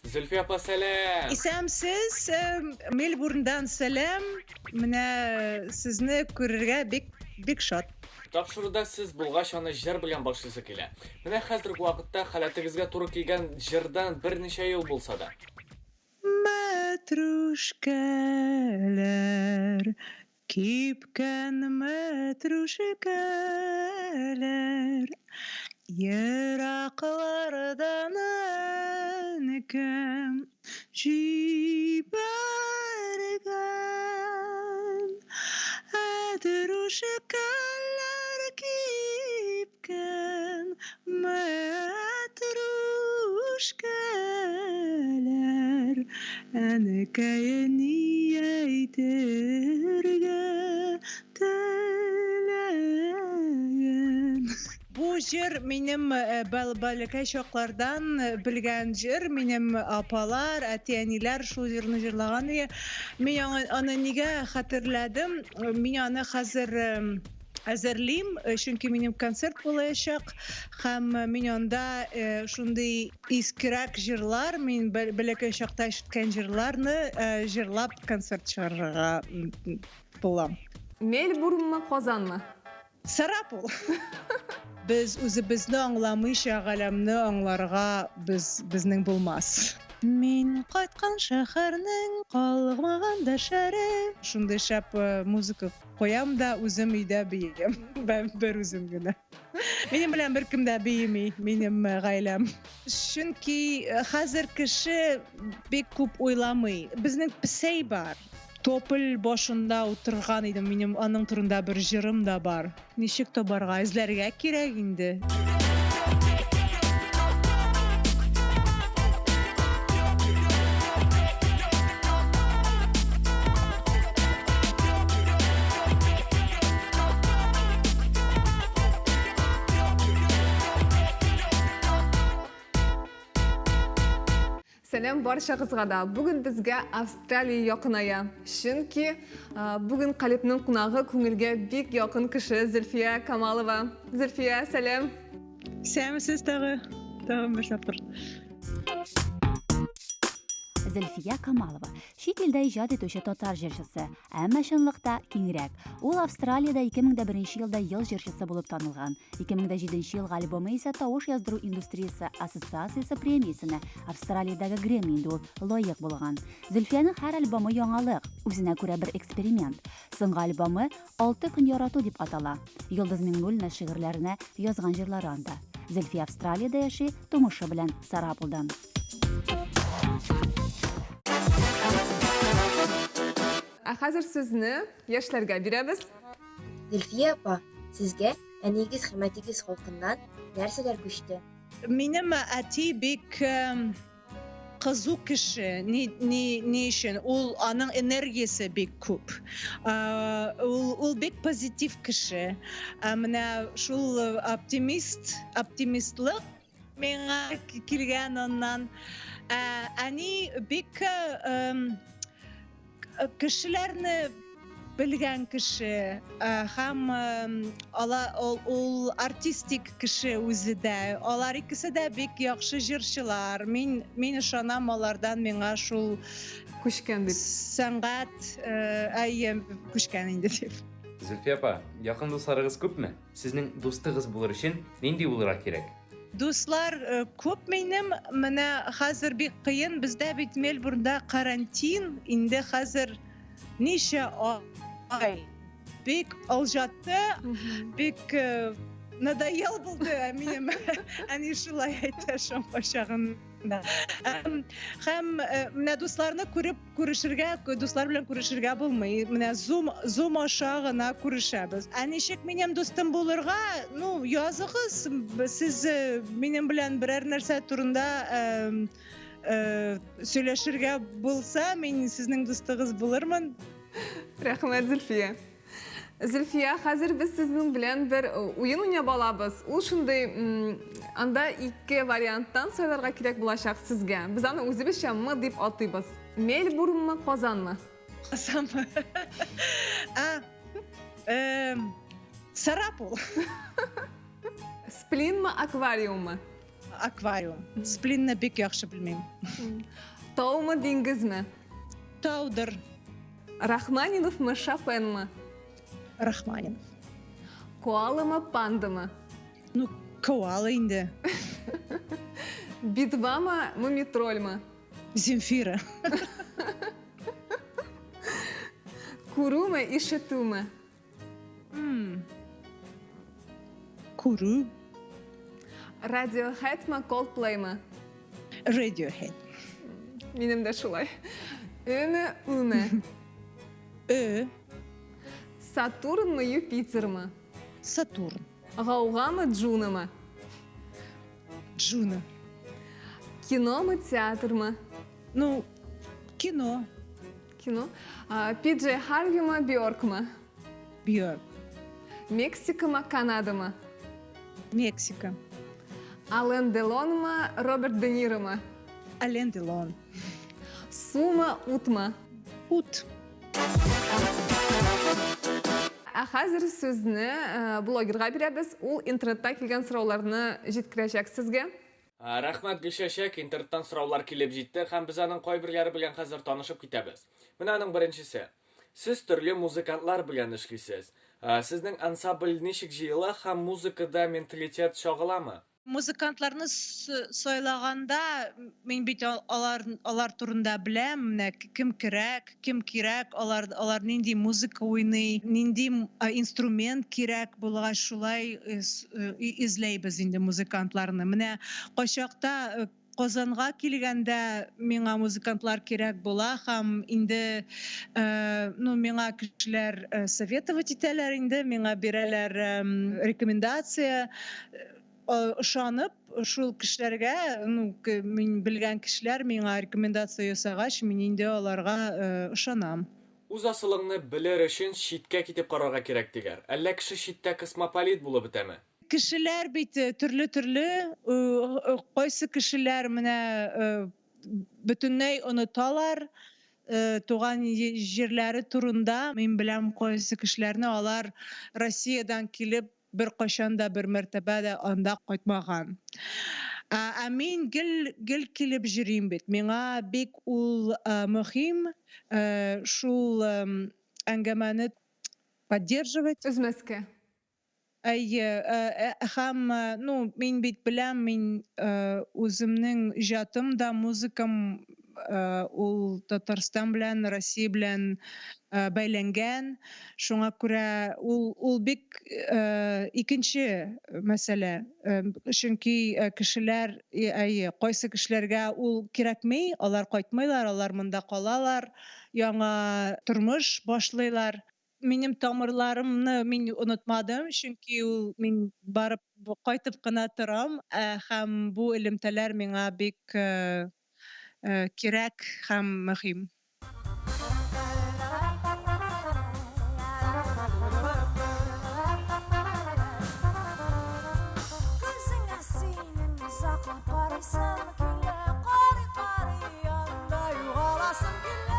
Зөлфия апа, сәлам! Исәнмесез, Мельбурндан сәлам. Менә сезне күрергә бик бик шат. Тапшыруда сез булгач, аны җыр белән башлыйсы килә. Менә хәзерге вакытта халәтегезгә туры килгән җырдан берничә юл булса да. Мәтрүшкәләр, кипкән мәтрүшкәләр, Ераклардан әнкәм җибәргән. Мәтрүшкәләр кипкән, мәтрүшкәләр, Әнкәй ни әйтергә теләгән? Бу җыр минем бәләкәй чаклардан белгән җыр, минем апалар, әти-әниләр шул җырны җырлаган иде. Мин аны нигә хәтерләдем? Мин аны хәзер әзерлим, чөнки минем концерт булачак һәм мин анда шундый искерәк җырлар, мин бәләкәй чакта ишеткән җырларны җырлап концерт чыгарырга булам. Мельбурнмы, Казанмы? Сарапул. Без үзебезне аңламыйча галәмне аңларга без безнең булмас. Мин кайткан шәһәрнең калмаган да шәре. Шундый шәп э, музыка куям да үзем өйдә бием. Бер үзем генә. Минем белән беркем дә биеми, минем э, гаиләм. Чөнки э, хәзер кеше бик күп уйламый. Безнең песәй бар. Тополь башында утырган идем, минем аның турында бер җырым да бар. Ничек табарга, эзләргә кирәк инде. Сәлам барчагызга да. Бүген безгә Австралия якыная. Чөнки бүген Калебнең кунагы күңелгә бик якын кеше Зөлфия Камалова. Зөлфия, сәлам. Сәламсез тагы. Тагын бер тапкыр. Зөлфия Камалова чит илдә иҗат итүче татар җырчысы, әмма чынлыкта киңрәк. Ул Австралиядә 2001 елда ел җырчысы булып танылган. 2007 елгы альбомы исә тавыш яздыру индустриясе ассоциациясе премиясенә Австралиядәге Грэмми инде ул лаек булган. Зөлфиянең һәр альбомы яңалык, үзенә күрә бер эксперимент. Соңгы альбомы Алты көн ярату дип атала. Йолдыз Миңнуллина шигырьләренә язган җырлары анда. Зөлфия Австралиядә яши, тумышы белән Сарапулдан. Ә хәзер сүзне яшьләргә бирәбез. Зөлфия апа, сезгә әниегез һәм әтигез холкыннан нәрсәләр күчте? Минем әти бик кызу кеше. Ни, ни, ни өчен? Ул аның энергиясе бик күп. Ул, ул бик позитив кеше. Ә менә шул оптимист, оптимистлык миңа килгән аннан. Ә, әни бик кешеләрне белгән кеше һәм ала ул, ул артистик кеше үзе дә. Алар икесе дә бик яхшы җырчылар. Мин мин ышанам алардан миңа шул күчкән дип. Сәнгать әйе күчкән инде дип. Зөлфия апа, якын дусларыгыз күпме? Сезнең дустыгыз булыр өчен нинди булырга кирәк? Дуслар э, күп минем. Менә хәзер бик кыен. Бездә бит Мельбурнда карантин. Инде хәзер ничә ай. Бик алҗатты, бик э, надоел булды ә минем. Әни шулай әйтә шомпачагында. Һәм э, менә дусларны күреп күрешергә, дуслар белән күрешергә булмый. Менә Zoom, Zoom аша гына күрешәбез. Ә ничек минем дустым булырга? Ну, языгыз, сез э, минем белән берәр нәрсә турында э, э, сөйләшергә булса, мин сезнең дустыгыз булырмын. Рәхмәт, Зөлфия. Зөлфия, хәзер без сезнең белән бер э, уен уйнап алабыз. Ул шундый, анда ике варианттан сайларга кирәк булачак сезгә. Без аны үзебезчә М дип атыйбыз. Мельбурнмы, Казанмы? Казанмы? А, эм, Сарапул. Сплинмы, аквариуммы? Аквариум. Сплинны бик яхшы белмим. Таумы, диңгезме? Таудыр. Рахманиновмы, Шопенмы? Рахманинов. Коаламы, пандамы? Ну, коала инде. Битвамы, мумитрольмы? Земфира. Күрүме, ишетүме? Күрү. Radioheadмы, Coldplayмы? Radiohead. Минем дә шулай. Өме, үме? Ö. Сатурнмы, Юпитермы? Сатурн. Гаугамы, Джунамы? Джуна. Киномы, театрмы? Ну, кино. Кино. Пиджей Харвимы, Бьоркмы? Бьорк. Мексикамы, Канадамы? Мексика. Ален Делонмы, Роберт Де Ниромы? Ален Делон. Сумы, утмы? Ут. Ә хәзер сүзне э, блогерга бирәбез. Ул интернетта килгән сорауларны җиткерәчәк сезгә. Рәхмәт, Гөлчәчәк, интернеттан сораулар килеп җитте һәм без аның кайберләре белән хәзер танышып китәбез. Менә аның беренчесе. Сез төрле музыкантлар белән эшлисез. Сезнең ансамбль ничек җыела һәм музыкада менталитет чагыламы? Музыкантларны сайлаганда мин бит алар алар турында беләм, менә кем кирәк, кем кирәк, алар алар нинди музыка уйный, нинди инструмент кирәк булгач шулай э, э, эзләйбез инде музыкантларны. Менә кайчакта э, Казанга килгәндә миңа музыкантлар кирәк була һәм инде ну миңа кешеләр советовать итәләр инде, миңа бирәләр рекомендация ышанып шул кешеләргә, ну мин белгән кешеләр миңа рекомендация ясагач, мин инде аларга ышанам. Үз асылыңны белер өчен читкә китеп карарга кирәк диләр. Әллә кеше читтә космополит булып бетәме? Кешеләр бит төрле-төрле, кайсы кешеләр менә бөтенләй оныталар туган җирләре турында. Мин беләм кайсы кешеләрне, алар Россиядән килеп беркайчан да бер мәртәбә дә анда кайтмаган. Ә мин гел гел килеп йөрим бит. Миңа бик ул мөһим шул әңгәмәне поддерживать. Өзмәскә. Әйе, һәм, ну, мин бит беләм, мин үземнең иҗатым да, музыкам ул Татарстан белән, Россия белән бәйләнгән. Шуңа күрә ул ул бик икенче мәсьәлә. Чөнки кешеләр, әйе, кайсы кешеләргә ул кирәкми, алар кайтмыйлар, алар монда калалар, яңа тормыш башлыйлар. Минем тамырларымны мин онытмадым, чөнки ул мин барып кайтып кына торам, һәм бу элемтәләр миңа бик кирәк һәм мөһим. Күзеңә синең озаклап карыйсым килә, карый-карый анда югаласым килә,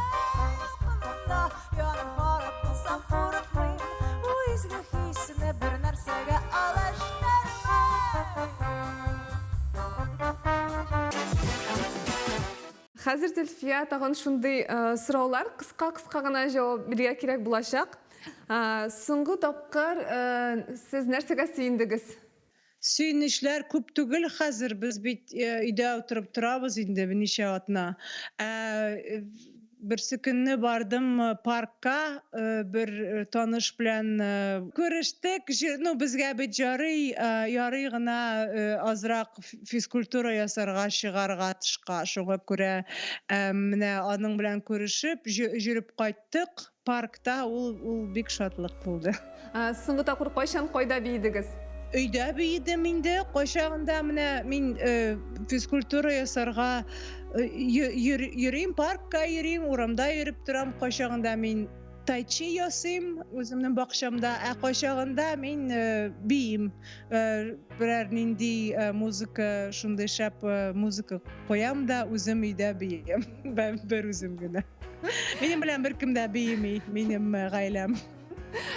ялкынында Янып харап булсам курыкмыйм, бу изге хисне бер нәрсәгә алыштырмыйм. Хәзер Зөлфия тагын шундый э, сораулар кыска-кыска гына җавап бирергә кирәк булачак. Э, соңгы тапкыр э, сез нәрсәгә сөендегез? Сөенечләр күп түгел хәзер, без бит өйдә утырып торабыз инде берничә атна. Ә берсе көнне бардым паркка, бер таныш белән күрештек. Ну, безгә бит ярый, ярый гына азрак физкультура ясарга чыгарга тышка. Шуңа күрә менә аның белән күрешеп, йөреп кайттык. Паркта ул ул бик шатлык булды. Соңгы тапкыр кайчан кайда биедегез? Өйдә биедем инде. Кайчагында менә мин э, физкультура ясарга э, йөрим, паркка йөрим, урамда йөреп торам. Кайчагында мин тайчи ясыйм үземнең бакчамда, ә кайчагында мин э, биим. Берәр нинди музыка, шундый шәп музыка куям да үзем өйдә бием. Бер үзем генә. Минем белән беркем дә биеми, минем гаиләм.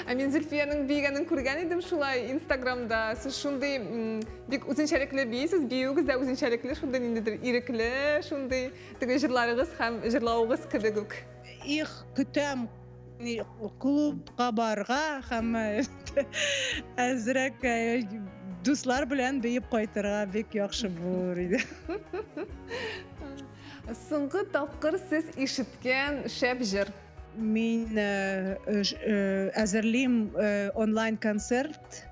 Ә мин Зөлфиянең биегәнен күргән идем шулай Инстаграмда. Сез шундый бик үзенчәлекле биисез, биюегез дә үзенчәлекле, шундый ниндидер ирекле, шундый теге җырларыгыз һәм җырлавыгыз кебек үк. Их, көтәм клубка барырга һәм әзрәк дуслар белән биеп кайтырга бик яхшы булыр иде. Соңгы тапкыр сез ишеткән шәп җыр. Мин әзерлим онлайн концерт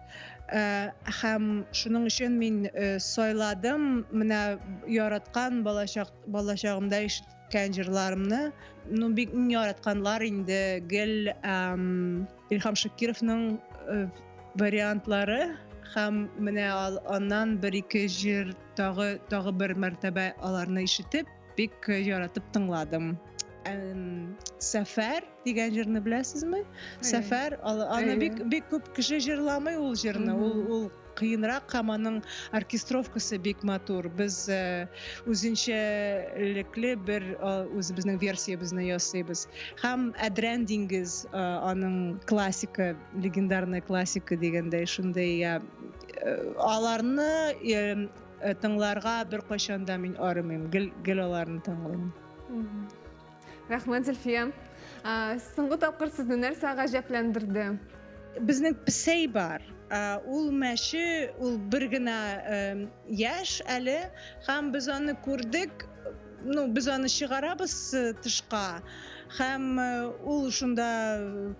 һәм шуның өчен мин сайладым менә яраткан балачак балачагымда ишеткән җырларымны. Ну бик яратканлар инде гел Илһам Шакировның вариантлары һәм менә аннан бер-ике җыр тагы тагы бер мәртәбә аларны ишетеп бик яратып тыңладым. Сәфәр дигән җырны беләсезме? Сәфәр, аны бик бик күп кеше җырламый ул җырны. Ул ул кыенрак һәм аның оркестровкасы бик матур. Без үзенчәлекле бер үзебезнең версиябезне ясыйбыз. Һәм Әдрән диңгез аның классика, легендарная классика дигәндәй шундый аларны тыңларга беркайчан да мин арымыйм, гел гел аларны тыңлыйм. Рәхмәт, Зөлфия. Соңгы тапкыр сезне нәрсә гаҗәпләндерде? Безнең песәй бар. Ул мәче, ул бер генә яшь әле, һәм без аны күрдек, ну, без аны чыгарабыз тышка, һәм ул шунда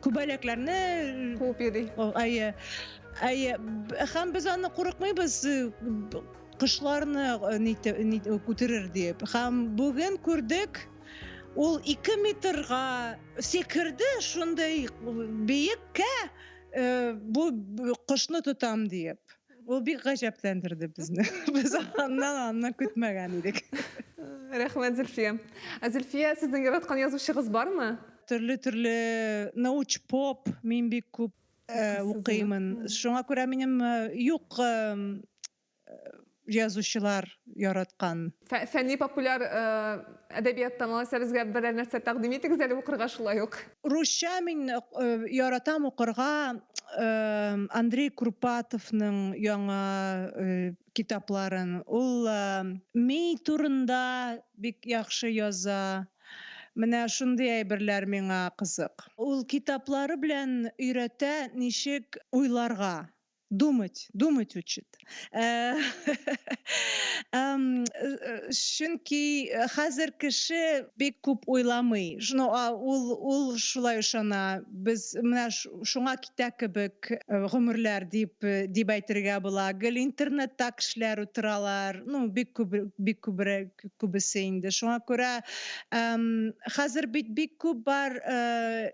күбәләкләрне куып йөри. Әйе. Әйе, һәм без аны курыкмыйбыз кошларны күтерер дип. Һәм бүген күрдек, ул 2 метрга сикерде, шундый биеккә бу кошны тотам диеп. Ул бик гаҗәпләндерде безне. Без аннан аны көтмәгән идек. Рәхмәт, Зөлфия. Ә Зөлфия, сезнең яраткан язучыгыз бармы? Төрле-төрле научпоп мин бик күп укыймын. Шуңа күрә минем юк язучылар яраткан. Фәнни популяр әдәбияттан алайса безгә берәр нәрсә тәкъдим итегез әле укырга шулай ук. Русча мин яратам укырга Андрей Курпатовның яңа китапларын. Ул ми турында бик яхшы яза. Менә шундый әйберләр миңа кызык. Ул китаплары белән өйрәтә ничек уйларга. Думать, думать учит. Чөнки хәзер кеше бик күп уйламый. Шуны ул ул шулай ышана. Без менә шуңа китә кебек гомерләр дип дип әйтергә була. Гел интернетта кешеләр утыралар. Ну, бик күп бик күбрәк күбесе инде. Шуңа күрә хәзер бит бик күп бар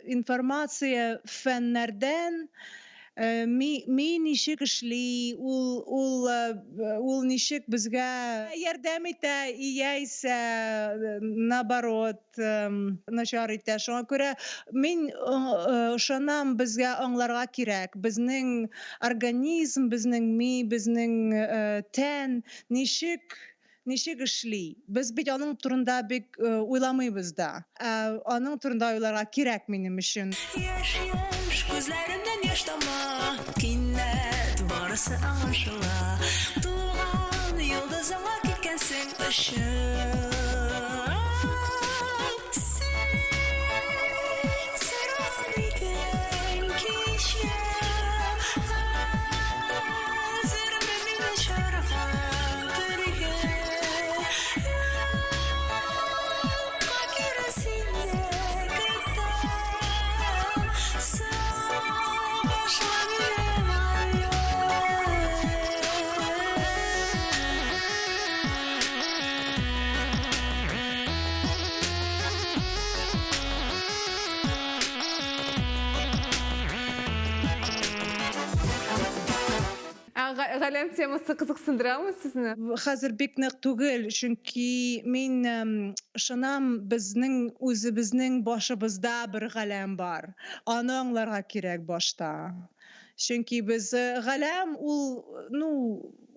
информация фәннәрдән, ми, ми ничек эшли, ул, ул, ул ничек безгә ярдәм итә, яисә наоборот, начар итә. Шуңа күрә мин ышанам, безгә аңларга кирәк. Безнең организм, безнең ми, безнең тән ничек ничек эшли. Без бит аның турында бик уйламыйбыз да. Ә аның турында уйларга кирәк минем өчен. Яшь, яшь, күзләремнән яшь тама, Кинәт барысы аңлашыла. Туган йолдызыңа киткәнсең очып. Син сораган идең кичә. Хәзерме мин очарга бергә? Юкка кире сине көтәм. Сагышла минем әле. Ә галәм темасы кызыксындырамы сезне? Хәзер бик нык түгел, чөнки мин ышанам, безнең үзебезнең башыбызда бер галәм бар. Аны аңларга кирәк башта. Чөнки без галәм ул, ну,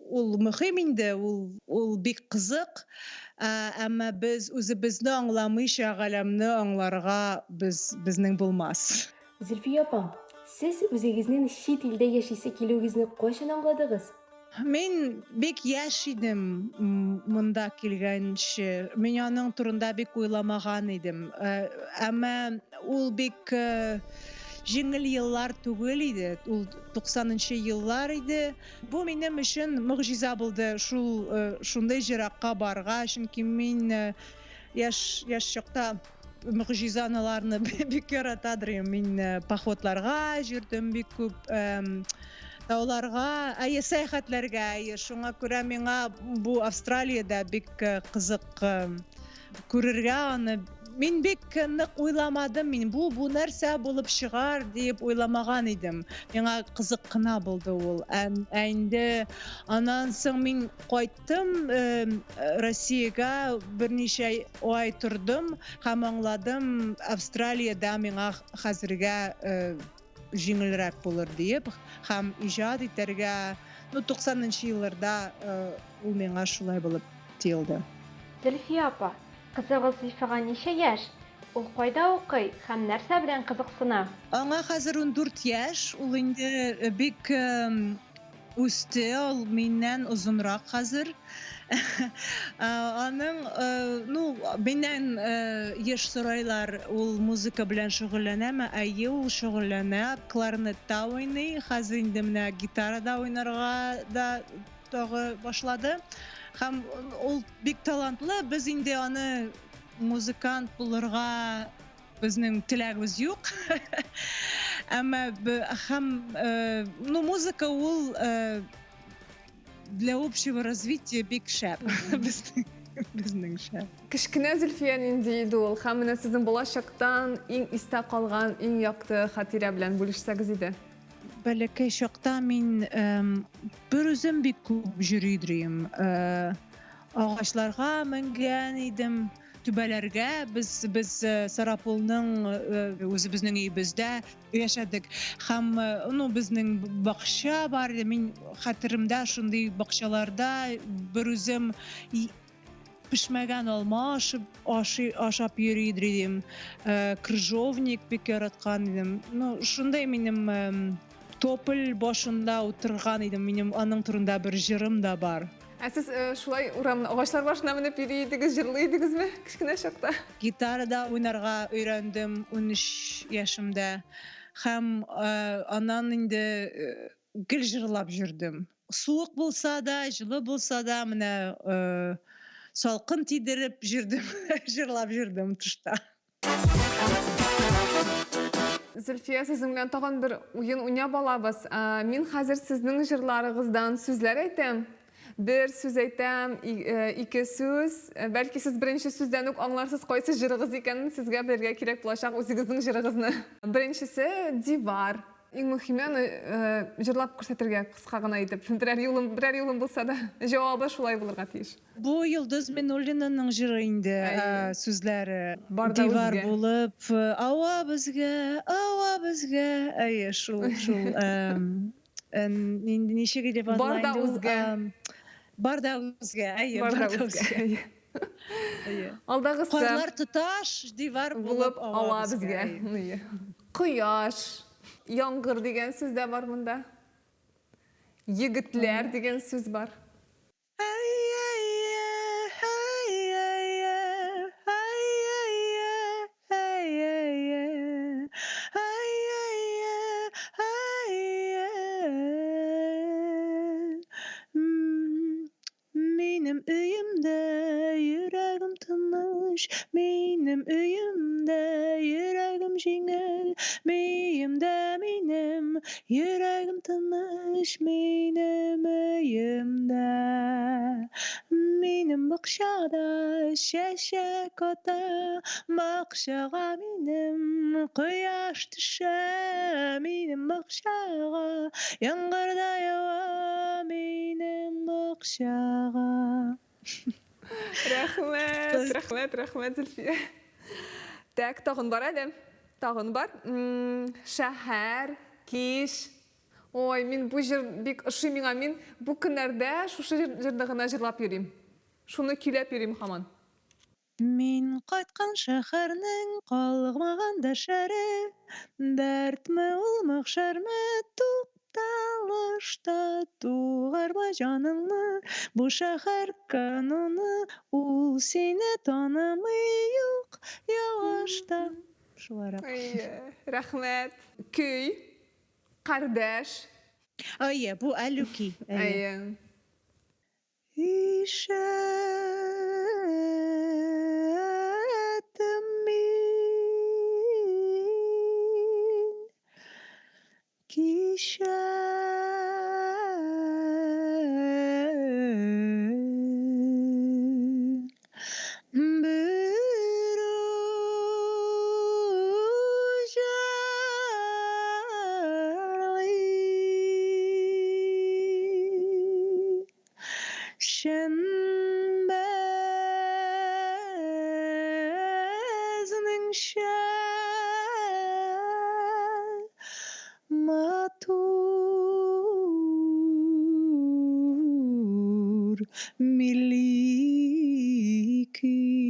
ул мөһим инде, ул, ул бик кызык, әмма без үзебезне аңламыйча галәмне аңларга без, безнең булмас. Зөлфия апа, Сез үзегезнең чит илдә яшисе килүегезне кайчан аңладыгыз? Мин бик яшь идем монда килгәнче. Мин аның турында бик уйламаган идем. Әмма ул бик җиңел еллар түгел иде. Ул 90 нчы еллар иде. Бу минем өчен могҗиза булды, шул шундый җыракка барга, чөнки мин яшь яшь чакта могҗизаналарны бик яратадыр идем. Мин э, походларга йөрдем бик күп, тауларга, әйе, сәяхәтләргә, әйе. Шуңа күрә миңа бу Австралиядә бик э, кызык күрергә аны. Мин бик нык уйламадым, мин бу бу нәрсә булып чыгар дип уйламаган идем. Миңа кызык кына булды ул. Ә, ә инде аннан соң мин Кайттым Россиягә, берничә ай тордым һәм аңладым, Австралиядә миңа хәзергә җиңелрәк булыр диеп һәм иҗат итәргә, ну, 90 нчы елларда ул миңа шулай булып тоелды. Зөлфия апа, кызыгыз Зифага ничә яшь? Ул кайда укый һәм нәрсә белән кызыксына? Аңа хәзер 14 яшь, ул инде бик Үсте, ул миннән озынрак хәзер. Аның, ну, миннән еш сорайлар, ул музыка белән шөгыльләнәме? Әйе, ул шөгыльләнә, кларнетта уйный, хәзер инде менә гитарада уйнарга да тагы башлады. Һәм ул бик талантлы, без инде аны музыкант булырга Безнең теләгебез юк. Әмма һәм э, ну музыка ул э, для общего развития бик шәп. Безнең безнеңчә. Кечкенә Зөлфия нинди иде ул? Һәм менә сезнең балачактан иң истә калган, иң якты хатирә белән бүлешсәгез иде. Бәләкәй чакта мин бер үзем бик күп йөри идем. Э, агачларга менгән идем. Түбәләргә без без э, Сарапулның э, үзебезнең өебездә яшәдек. Һәм э, ну безнең бакча бар иде. Мин хәтеремдә шундый бакчаларда бер үзем пешмәгән алма ашып, аши, ашап йөри идем. Крыжовник бик яраткан идем. Ну, шундай минем тополь башында утырган идем. Минем аның турында бер җырым да бар. Ә сез э, шулай урам агачлар башына менеп йөри идегез, җырлый идегезме кечкенә чакта? Гитарада уйнарга өйрәндем 13 яшемдә. Һәм э, аннан инде э, гел җырлап йөрдем. Суык булса да, җылы булса да, менә салкын тидереп җөрдем, җырлап йөрдем тышта. Зөлфия, сезнең белән тагын бер уен уйнап алабыз. Мин хәзер сезнең җырларыгыздан сүзләр әйтәм. Бер сүз әйтәм, э, ике сүз. Э, бәлки сез беренче сүздән үк аңларсыз, кайсы җырыгыз икәнен сезгә белергә кирәк булачак үзегезнең җырыгызны. Беренчесе дивар. Иң мөһиме аны э, җырлап күрсәтергә кыска гына итеп. Берәр юлым, берәр юлым булса да, җавабы шулай булырга тиеш. Бу Йолдыз Минуллинаның җыры инде, сүзләре. Бар да Дивар үзгә. булып, ава безгә, ава безгә. Әйе, шул, шул. Инде ничек дип Бар да үзгә. Бар да үзгә, әйе, бар да үзгә. Әйе. Алдагысы. Карлар тоташ, дивар булып ава безгә. Кояш, яңгыр дигән сүз дә бар монда. Егетләр дигән сүз бар. Минем өемдә йөрәгем тыныч, минем өемдә йөрәгем җиңел, миемдә минем Йөрәгем тыныч минем өемдә. Минем бакчада чәчәк ата, бакчага минем кояш төшә, минем бакчага яңгыр да ява, минем бакчага. Рәхмәт, рәхмәт, рәхмәт, Зөлфия. Так, тагын бар әле. Тагын бар. Шәһәр, кич. Ой, мин бу җыр бик ошый миңа. Мин бу көннәрдә шушы җырны гына җырлап йөрим. Шуны көйләп йөрим һаман. Мин кайткан шәһәрнең калмаган да шәре, Дәртме ул, мәхшәрме, тукталышта тугарма җаныңны, Бу шәһәр кануны, ул сине танымый, юк, ялгышта. Шулайрак. Әйе, рәхмәт. Көй, кардәш. Әйе, бу Әллүки. Әйе. Ишеттем мин кичә бер җырлый. Чын безнеңчә матур милли көй.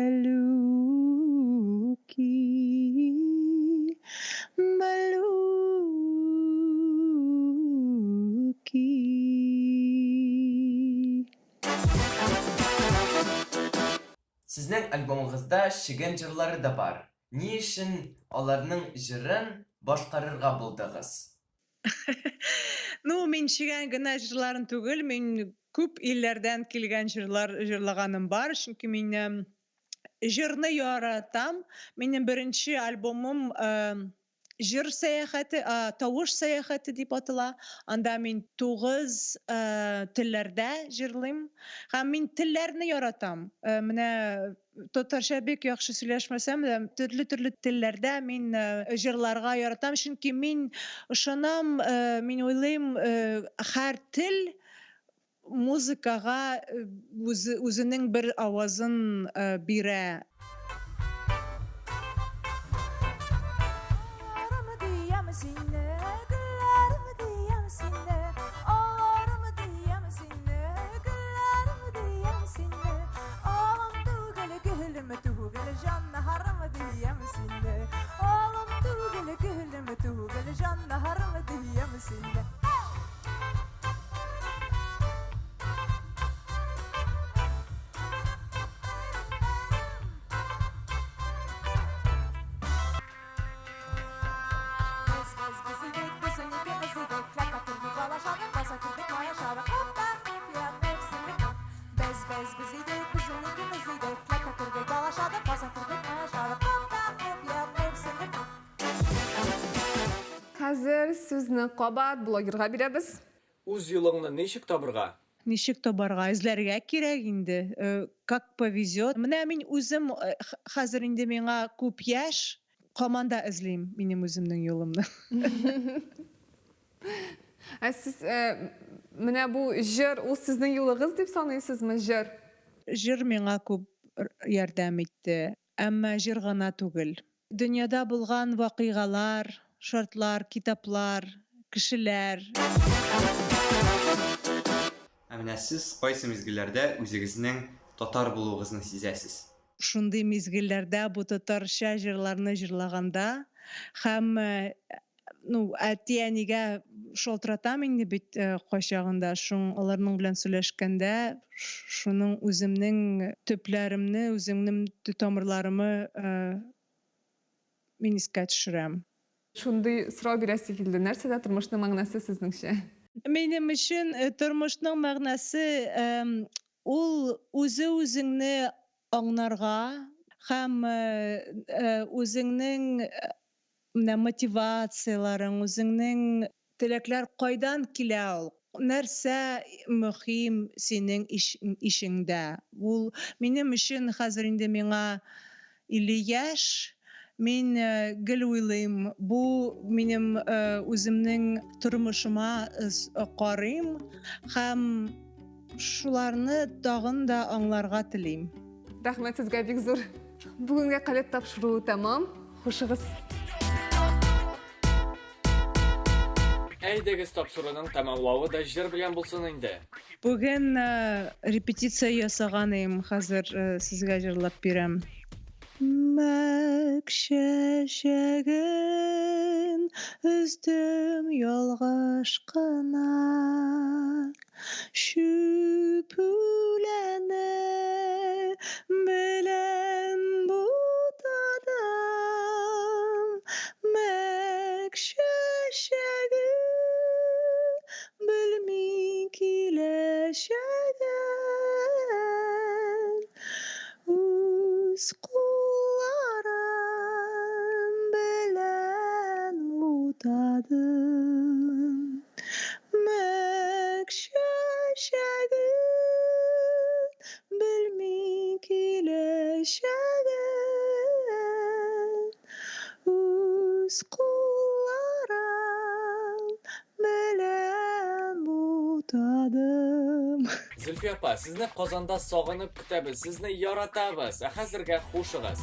Әлүки, бәлүки. Сезнең альбомыгызда чегән җырлары да бар. Ни өчен аларның җырын башкарырга булдыгыз? Ну, мин чегән генә җырларын түгел, мин күп илләрдән килгән җырлар җырлаганым бар, чөнки мин җырны яратам. Минем беренче альбомым Җыр сәяхәте, Тавыш сәяхәте дип атала. Анда мин 9 телләрдә җырлыйм. Һәм мин телләрне яратам. Менә татарча бик яхшы сөйләшмәсәм дә, төрле-төрле телләрдә мин җырларга яратам, чөнки мин ышанам, мин уйлыйм, һәр тел музыкага үзенең бер авазын бирә. Хәзер сүзне кабат блогерга бирәбез. Үз юлыңны ничек табырга? Ничек табарга? Эзләргә кирәк инде. Как повезет. Менә мин үзем хәзер инде миңа күп яшь, һаман да эзлим минем үземнең юлымны. Ә сез менә бу җыр, ул сезнең юлыгыз дип саныйсызмы, җыр? Җыр миңа күп ярдәм итте. Әмма җыр гына түгел. Дөньяда булган вакыйгалар, шартлар, китаплар, кешеләр. Ә менә сез кайсы мизгелләрдә үзегезнең татар булуыгызны сизәсез? Шундый мизгелләрдә бу татарча җырларны җырлаганда һәм ну, әти-әнигә шалтыратам инде бит кайчагында, шуң аларның белән сөйләшкәндә, шуның үземнең төпләремне, үземнең тамырларымы мин искә төшерәм. Шундый сорау бирәсе килде, нәрсәдә тормышның мәгънәсе сезнеңчә? Минем өчен тормышның мәгънәсе ул үзе үзеңне аңнарга һәм үзеңнең менә мотивацияләрең, үзеңнең теләкләр кайдан килә ул? Нәрсә мөһим синең ишеңдә? Ул минем өчен хәзер инде миңа 50 яшь, мин гел уйлыйм, бу минем үземнең тормышыма карыйм һәм Шуларны тагын да аңларга телим. Рәхмәт сезгә бик зур. Бүгенге Калеб тапшыруы тәмам. Хушыгыз. Әйдәгез тапшыруның тәмамлавы да җыр белән булсын инде. Бүген э, репетиция ясаган идем, хәзер э, сезгә җырлап бирәм. Мәк чәчәген өздем ялгыш кына. Чүп үләне белән бутадым. Мәк чәчәге белми киләчәген. Үз кулларым белән бутадым. Мәк чәчәген белми киләчәген. Үз кулларым белән бутадым. Зөлфия апа, сезне Казанда сагынып көтәбез, сезне яратабыз. Ә хәзергә хушыгыз.